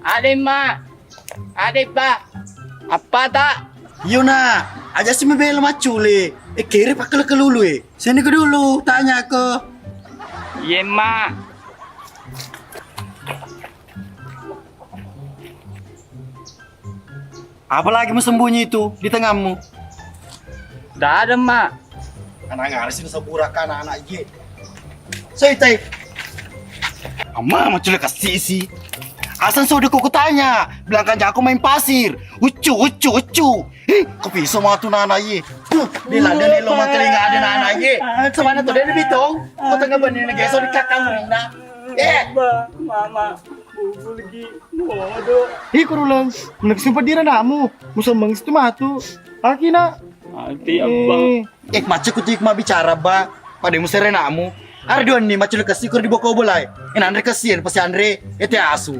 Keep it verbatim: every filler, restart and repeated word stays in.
Ade, Ma. Ade, Ba. Apa tak? Iyo, Nak. Aja si mebela maccule. Eh, kere pakkele kelulu, eh. Sini ke dulu, tanya ke. Iye, Ma. Apalagi mu sembunyi itu di tengahmu? Tidak ada, Ma. Anak-anak sini sabura kan anak-anak je. Sai tai. Amma macule kasih isi. Asal sudah kau kutanya, bilang kan jago main pasir. Ucu, ucu, ucu. Ih, kau bisa matu nana ye. Tuh, di ladang ni lo mati ingat ada nana ye. Semana tuh dia bitong. Kau tengah benih negeri so di kakang rinda. Eh, Ba, Mama, bubul gi, bodoh. Ih, kuruleng, menek sumpah dira namu. Musembeng situ matu. Aki nak. Mati, Abang. Eh. Eh, macca kutu ikma bicara, Ba. Pada musere namu. Ada dua ni macam lekas ikur di boko bolai. Eh, nanre kasihan pasti anre. Eh, te asu.